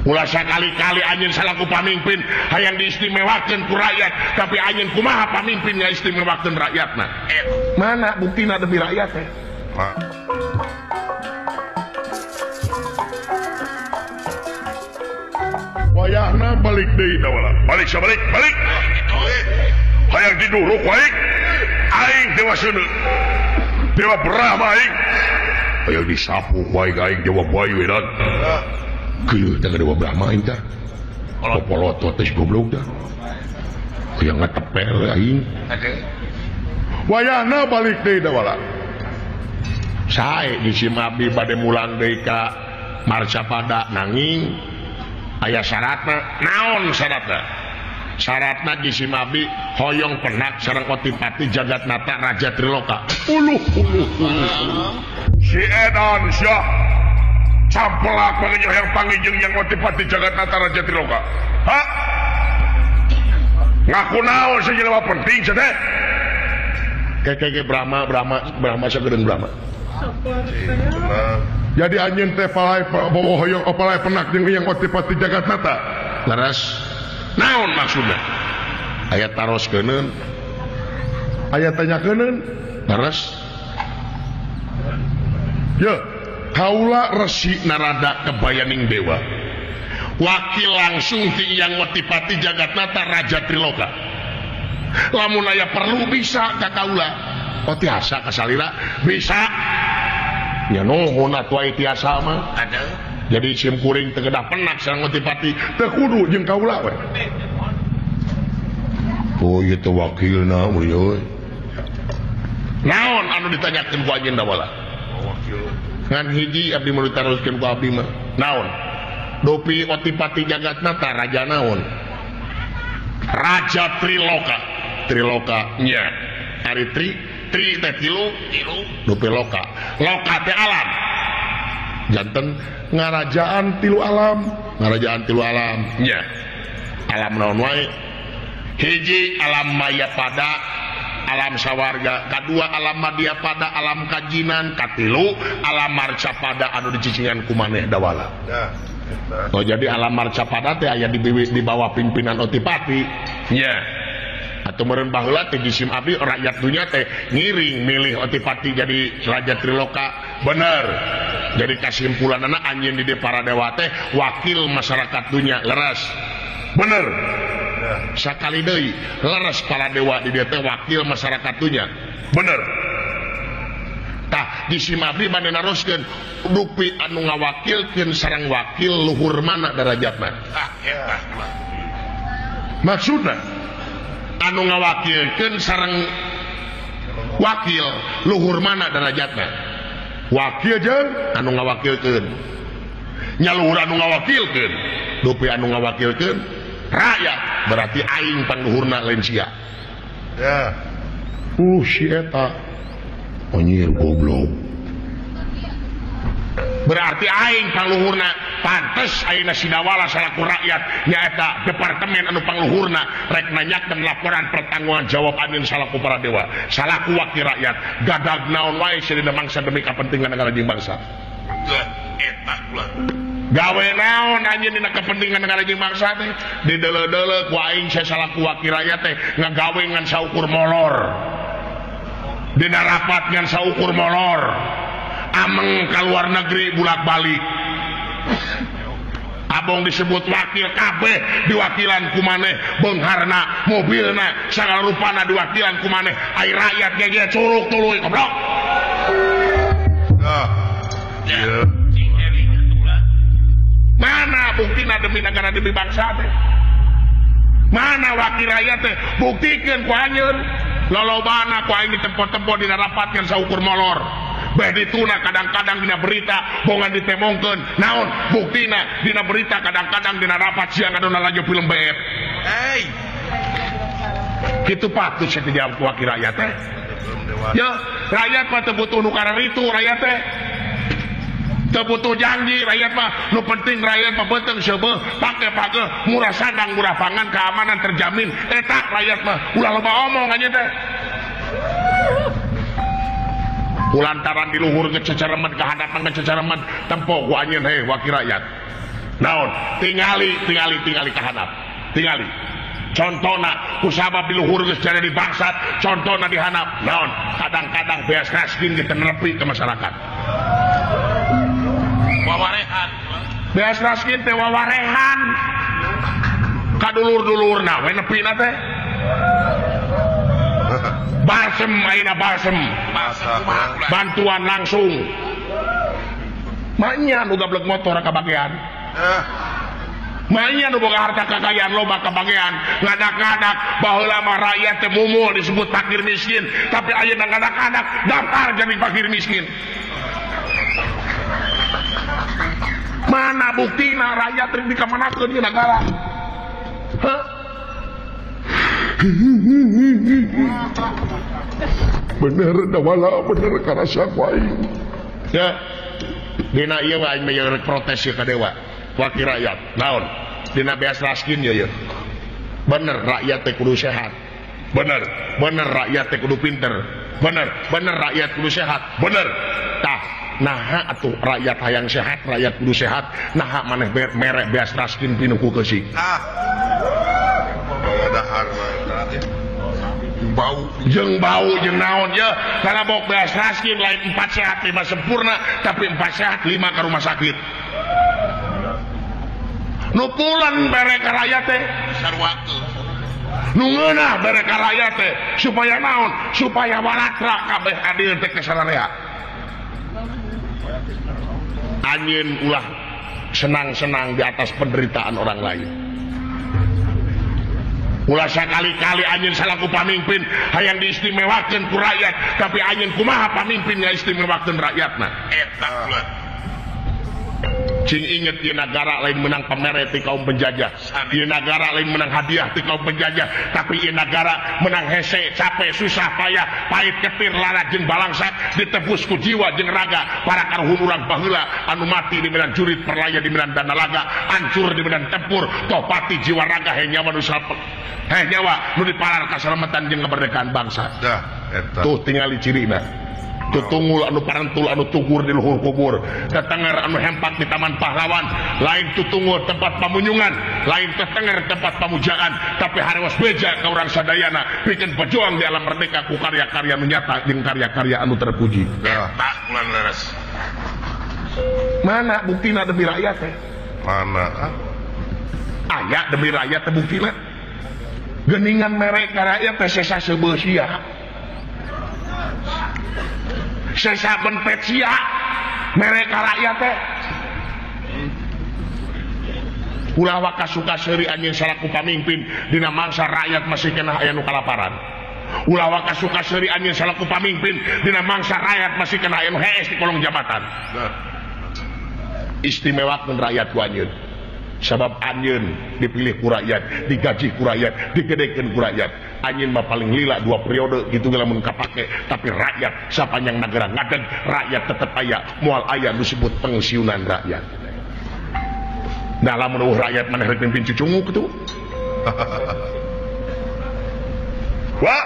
Ulah sakali-kali anjeun salaku pamimpin hayang diistimewakeun ku rakyat, tapi anjeun kumaha pamimpin ngaistimewakeun rakyatna? Mana buktina demi rakyat teh? Wayahna balik deui dawala. Balik sabalik, balik. Hayang diduruk aing. Aing dewa seuneu. Dewa Brahma aing. Hayang disapu ku aing, aing dewa bayu edan. Geuleuh teh dewa Brahma aing teh. Popolotot teh goblok teh. Hayang ngatepel aing. Wayahna balik deui dawala. Sae di Abdi bade mulang deui ka Marcapada nanging aya syaratna. Naon syaratna? Syaratna jisim abdi hoyong penak sareng Otipati Jagatnata Raja Triloka. Uluh uluh uluh. Si edan sia campelak panggih yang panggih yang Otipati Jagatnata Raja Triloka. Ha? Ngaku naon sajelema penting cenah teh? Keke Brahma Brahma Brahma sagedeung Brahma. Jadi anjeun teh palai bobo hoyong palai penak jeung yang Otipati Jagatnata. Leres. Naon maksudna? Aya taroskeunun. Aya tanyakeunun. Leres. Ye, kaula Resi Narada kebayaning dewa. Wakil langsung ti Hyang Otipati Jagatnata Raja Triloka. Lamun aya perlu bisa ka kaula. Oh tiasa kasalira bisa. Ya nuhun atuh aya tiasa mah. Jadi sim kuring teu kedah penak sareng Otipati teu kudu jeung kaula we. Oh ieu teh wakilna euy. Naon anu ditanyakeun ku anjeun dawala? Ngan hiji abdi mah ditaroskeun ku abdi mah. Naon? Dupi Otipati Jagatnata raja naon? Raja Triloka. Triloka nya. Ari tri tri teh tilu, dupi loka. Loka teh alam. Janten ngarajaan tilu alam, ngarajaan tilu alam. Nya. Alam naon wae? Hiji alam maya pada, alam sawarga, kadua alam madya pada, alam kajinan, katilu alam marcapada anu dicicingan ku maneh dawala. Oh jadi alam marcapada teh aya di bawah pimpinan Otipati. Nya. Atau meureun baheula teh jisim abdi rakyat dunya teh ngiring milih Otipati jadi Raja Triloka. Bener. Jadi kasimpulanana anjeun di para dewa teh wakil masyarakat dunya leres. Bener. Sakali deui leres para dewa di dieu teh wakil masyarakat dunya. Bener. Tah jisim abdi bade naroskeun dupi anu ngawakilkeun sareng wakil luhur mana darajatna? Maksudna anu ngawakilkeun sareng wakil luhur mana darajatna? Wakil jeung anu ngawakilkeun. Nya luhur anu ngawakilkeun, dupi anu ngawakilkeun rakyat berarti aing pangluhurna lain sia. Ya. Si eta anjir goblok. Berarti aing pangluhurna pantes ayeuna sidawala salaku rakyat nyaeta departemen anu pangluhurna rek nanyakeun laporan pertanggungan jawab anjeun salaku para dewa salaku wakil rakyat gadag naon wae dina mangsa demi kepentingan negara jeung bangsa. Eta kula gawe naon anjeun dina kepentingan negara jeung bangsa teh dideuleu-deuleu ku aing salaku wakil rakyat teh ngagawe ngan saukur molor dina rapat ngan saukur molor ameng ka luar negeri bulak-balik. Abong disebut wakil kabeh diwakilan ku maneh, beungharna, mobilna, sagala rupana diwakilan ku maneh. Ai rakyat ge curug tuluy goblok. Mana buktina demi negara demi bangsa teh? Mana wakil rakyat teh? Buktikeun ku anjeun. Lolobana ku aing ditempo-tempo dina rapat ngan saukur molor. Beh dituna kadang-kadang dina berita bongan ditemongkeun. Naon buktina dina berita kadang-kadang dina rapat siang adona laju film BF. Hey. Kitu patut sia dijawab ku wakil rakyat teh. Ya, rakyat mah teu butuh nu kararitu rakyat teh. Teu butuh janji rakyat mah, nu penting rakyat mah beuteung seubeuh, pake-pake murah sadang murah pangan keamanan terjamin. Eta rakyat mah ulah loba omong anjeun teh. Kulantaran di luhur kececareman kehadapan kececareman tempo ku anjeun heh wakil rakyat. Naon tingali tingali tingali kahanap tingali contohna kusabab di luhur geus jadi bangsat contohna dihanap naon kadang-kadang beas raskin kita nepi ke masyarakat wawarehan beas raskin teh wawarehan kadulur-dulurna we nepina teh balsem ayeuna balsem bantuan langsung maknya nu gablek motor kabagean maknya nu boga harta kakayaan loba kabagean ngadak-ngadak baheula mah rakyat teh mumul disebut fakir miskin tapi ayeuna ngadak-ngadak daftar jadi fakir miskin. Mana buktina rakyat rek dikamanakeun ieu nagara? Hah? Bener dawala bener karasa ku aing. Ya. Dina ieu aing mah rek protes ka dewa. Wakil rakyat. Naon? Dina beas raskin ye. Bener rakyat teh kudu sehat. Bener, bener rakyat teh kudu pinter. Bener, bener rakyat kudu sehat. Bener. Tah, naha atuh rakyat hayang sehat, rakyat kudu sehat. Naha maneh merek beas raskin pinuh ku keusik. Ah. Dahar bau jeung bau jeung naon ye karena bok beas raskin lain 4 sehat 5 sempurna tapi 4 sehat 5 ke rumah sakit nu pulang bere ka rakyat teh sarwakeun nu ngeunah bere ka rakyat teh supaya naon supaya walatra kabeh adil teh ka sararea anjeun ulah senang-senang di atas penderitaan orang lain. Ulah sakali-kali anjeun salaku pamimpin hayang diistimewakeun ku rakyat tapi anjeun kumaha pamimpin ngaistimewakeun rakyatna eta kula. Cing inget ieu nagara lain menang pamere ti kaum penjajah, ieu nagara lain menang hadiah ti kaum penjajah, tapi ieu nagara menang hese, capek, susah, payah, pahit, ketir, lara jeung balangsat ditebus ku jiwa jeung raga para karuhun urang baheula anu mati di medan jurit perlaya di medan danalaga hancur di medan tempur toh pati jiwa raga he nyawa nu he nyawa nu dipalar kasalamatan jeung kemerdekaan bangsa. Dah eta tuh tingali cirina. Tutungul anu parantul anu tugur di luhur kubur tetenger anu hempak di taman pahlawan lain tutungul tempat pamunyungan lain tetenger tempat pamujaan tapi harewas beja ka urang sadayana pikeun pejuang di alam merdeka ku karya-karya nu nyata jeung karya-karya anu terpuji. Eta ulah leres. Mana buktina demi rakyat teh? Mana? Aya demi rakyat teh buktina. Geningan mereka rakyat teh sesa seubeuh sia. Sesa benpet sia mereka rakyat teh. Ulah waka suka seuri anjeun salaku pamimpin dina mangsa rakyat masih kenah aya nu kalaparan. Ulah waka suka seuri anjeun salaku pamimpin dina mangsa rakyat masih kenah aya nu hees di kolong jabatan. Istimewakeun rakyat ku anjeun. Sabab anjeun dipilih ku rakyat, digaji ku rakyat, digedekeun ku rakyat. Anjeun mah paling lila 2 periode gitu lamun kapake, tapi rakyat sapanjang negara ngadeg, rakyat tetep aya, moal aya nu disebut pensiunan rakyat. Nah lamun eueuh rakyat maneh rek mimpin cucunguk kitu. Wah.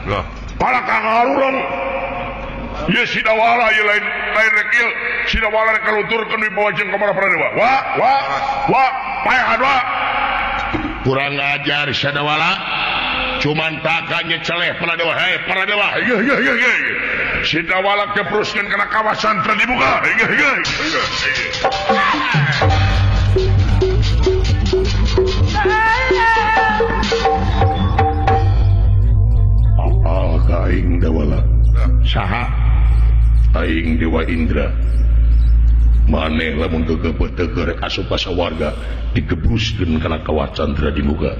Lah, para kangarurang Ye sidawala ye lain lain rek ieu sidawala rek kalunturkeun wibawa jeung ka para dewa. Wa wa wa paehan wa. Kurang ajar sadawala. Cuman takanya celeh para dewa. Hei para dewa. Ye ye ye ye. Sidawala kepruskeun kana kawasan teu dibuka. Ye ye ye. Apal ka aing dawala. Saha? Aing Dewa Indra. Maneh lamun gegebeuh teu rek asup ka sawarga digebruskeun kana kawah candra di muka.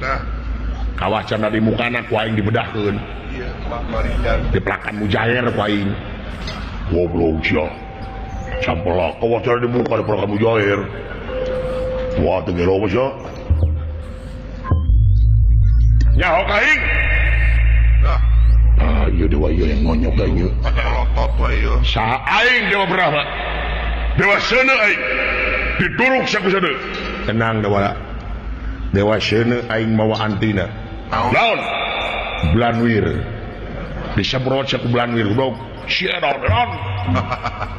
Kawah candra di mukana ku aing dibedahkeun. Dipelakan mujair ku aing. Goblok sia. Sampelak kawah candra di muka dipelakan mujair. Wah teu gelo sia. Nyaho ka aing. Ah, ieu dewa ieu yang ngonyok ka ieu. Lotot we ieu. Saha aing Dewa Brahma? Dewa Sene aing. Diduruk saku sene. Tenang Dewa. Dewa Sene aing mawa antina. Naon? Blanwir. Disemprot saku Blanwir goblok. Si edan edan.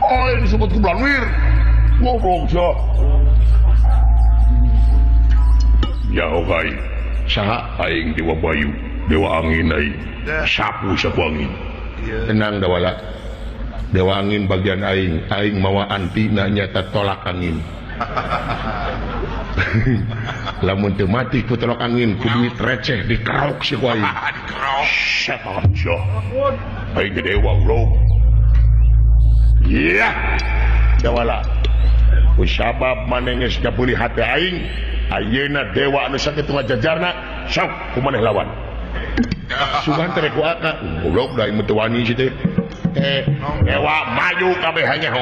Aing disebut ku Blanwir. Goblok sia. Nyaho ka aing. Saha aing Dewa Bayu, Dewa Angin aing. Sapu sapu angin. Tenang Dawala. Dewa Angin bagian aing, aing mawa antina nyata tolak angin. Lamun teu mati ku tolak angin, ku duit receh dikerok si ku aing. Dikerok. Setan sia. Aing dewa goblok. Iya. Dawala. Ku sabab maneh geus ngabeuli hate aing, ayeuna dewa anu sakitu ngajajarna, sok ku maneh lawan. Sugan teh ku aka, goblok da aing teu wani si teh. Dewa maju kabeh hanya ho.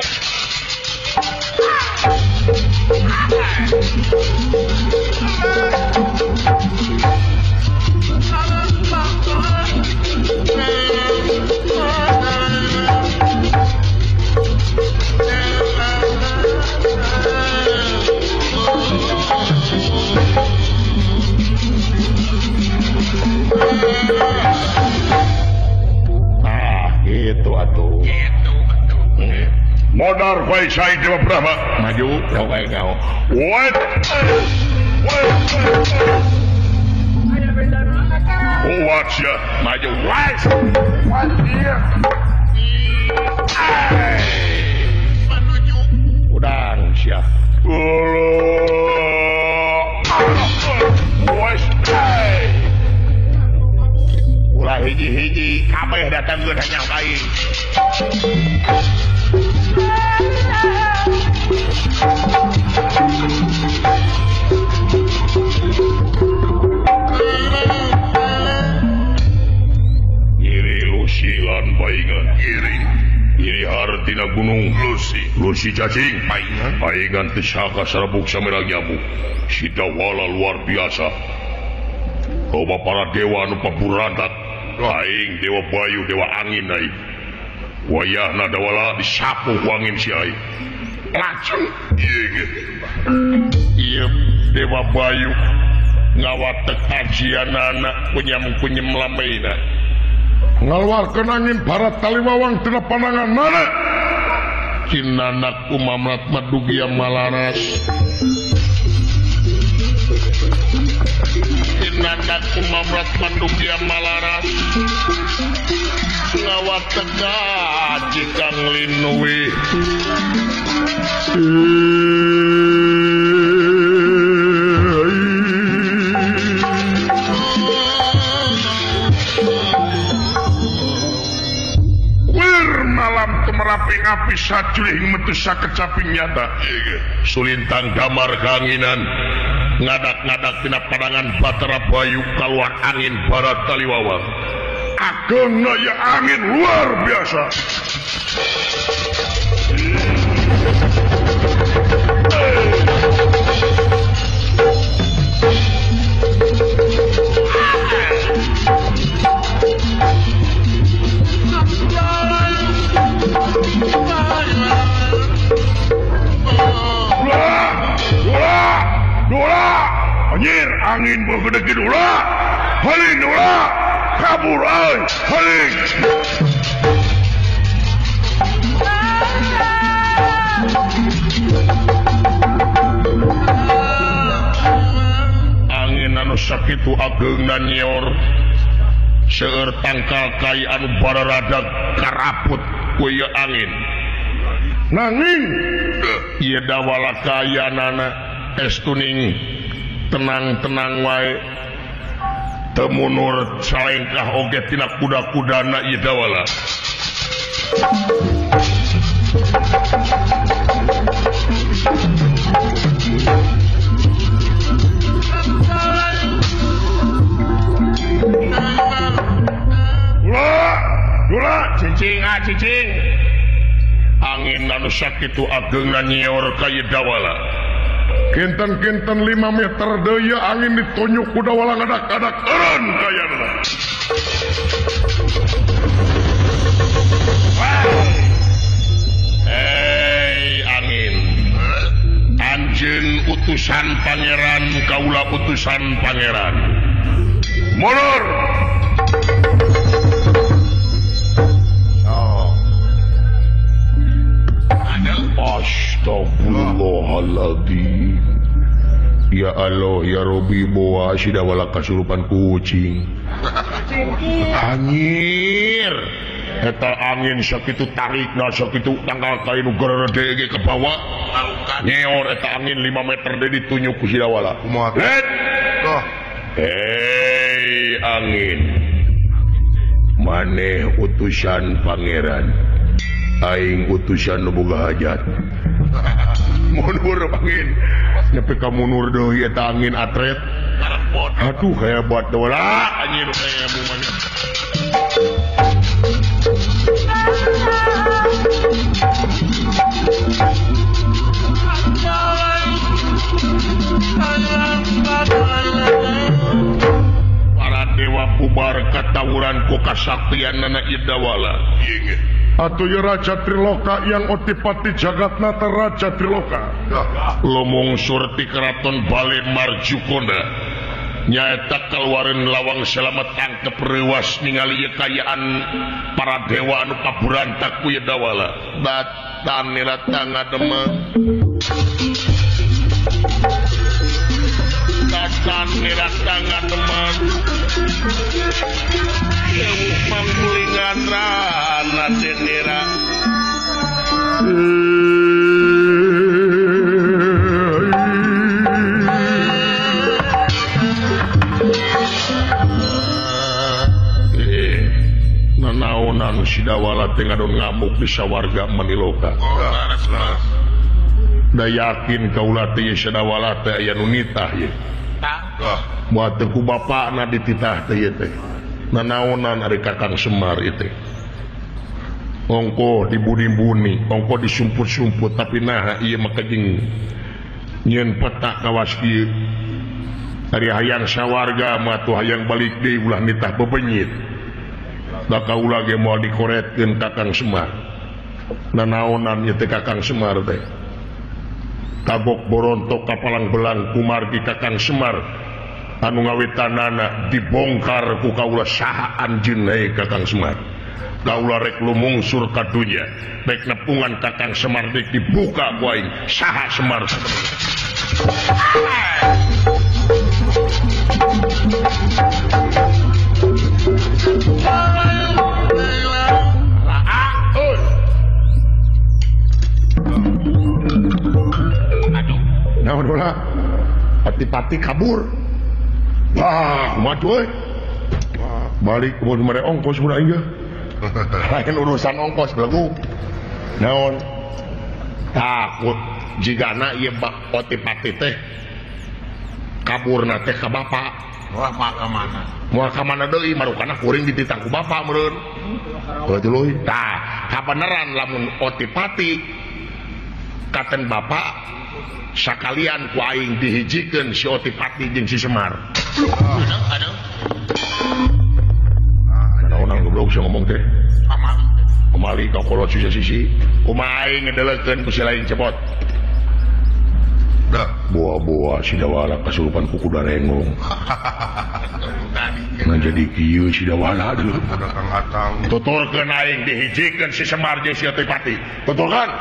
Ah, gitu atuh. Gitu atuh. Modar wae saing Dewa Brahma. Maju, kau kayak kau. What? What ya? Maju, what? What dia? Menuju. Udang sia. Ulah hiji-hiji kabeh datangkeun hanya ka aing. Iri lusilan paingan iri. Iri hartina gunung lusi. Lusi cacing paingan. Paingan teu saka sarabuk samerang nyamuk. Si Dawala luar biasa. Loba para dewa anu paburantak. Aing Dewa Bayu, Dewa Angin aing. Wayahna Dawala disapu ku angin si aing. Lajeng ieu ieu Dewa Bayu ngawatek ajianana kunyam-kunyem lambeina. Ngaluarkeun angin barat taliwawang tina pananganana. Cinanak umamrat madugia malaras. Cinanak umamrat madugia malaras. Ngawatek aji kang linuwi. Malam tumraping api sajuling metu sakecaping nyata. Sulintang damar kanginan ngadak-ngadak tina padangan Batara Bayu kaluar angin barat taliwawang. Agengna ya angin luar biasa. Dula, anjir angin bergede dula, haling dula, kabur ay, haling. Angin anu sakitu ageungna nyior, seueur tangkal kai anu bararadag karaput ku ieu angin. Nanging ieu Dawala kayanana estuning tenang-tenang wae teu munur salengkah oge tina kuda-kudana ieu Dawala. Dula, dula, cicing ah cicing. Angin anu sakitu ageungna nyior ka ieu Dawala. Kinten-kinten 5 meter deui angin ditunjuk ku Dawala ngadak-ngadak eureun kayana. Hei angin, anjeun utusan pangeran kaula utusan pangeran. Mundur. Oh. Astagfirullahaladzim. Ya Allah ya Robi boa sidawala kasurupan kucing. Anjir. Eta angin sakitu tarikna sakitu tanggal kain nu gerede ge ke bawah. Nyeor eta angin 5 meter deui ditunyuk ku sidawala. Kumaha? Let. Tuh. Hei angin. Maneh utusan pangeran. Aing utusan nu boga hajat. Mundur angin. Nepi ka mundur deui eta angin atret. Aduh hebat dola anjir kayak bumanya. Para dewa bubar katawuran ku kasaktianana Idawala. Atuh ye Raja Triloka yang otipati jagatnata Raja Triloka. Lumungsur ti keraton Bale Marjukona. Nyaeta kaluareun lawang selamat tangkep reuwas ningali ieu kayaan para dewa anu kaburantak ku Idawala. Batan nirata ngademeng. Batan nirata ngademeng. Sewuh mangkulingan rana denira. Nanaonan sidawala teh ngadon ngamuk di sawarga Maniloka. Da yakin kaula teh sidawala teh aya nu nitah ye. Moal teu ku bapakna dititah teh ieu teh. Nanaonan ari Kakang Semar ieu teh. Ongko dibuni-buni, ongko disumput-sumput tapi naha ieu mah kejeng nyieun peta kawas ieu. Ari hayang sawarga mah tuh hayang balik deui ulah nitah bebenyit. Da kaula ge moal dikoretkeun Kakang Semar. Nanaonan ieu teh Kakang Semar teh. Kagok borontok kapalang belang kumargi Kakang Semar anu ngawitanana dibongkar ku kaula saha anjeun he Kakang Semar. Kaula rek lumungsur ka dunya, rek nepungan Kakang Semar rek dibuka ku aing saha Semar. Naon bola? Pati-pati kabur. Wah, kumaha euy? Balik mun mere ongkos mun aing ge. Lain urusan ongkos belegu. Naon? Takut jigana ieu pati-pati teh kaburna teh ka bapak. Wah, ka mana? Moal ka mana deui marukana kuring dititah ku bapak meureun. Heuh tuluy. Tah, kabeneran lamun otipati katen bapak sakalian ku aing dihijikeun si Otipati jeung si Semar. Aduh, aduh. Naon goblok sia ngomong teh? Pamali ka kolot sisi-sisi. Kumaha aing ngedelekeun ku si lain cepot. Dah, boa-boa sidawala kasurupan ku kuda rengong. Nah jadi kieu sidawala dulu. Tuturkeun aing dihijikeun si Semar jeung si Otipati. Tuturkeun.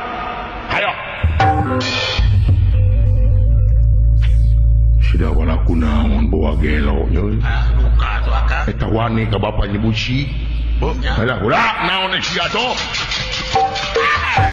Hayo. Sidawala kunaon bawa gelo nya. Eta wani ka bapa nyebut si. Halah ulah naon sia atuh.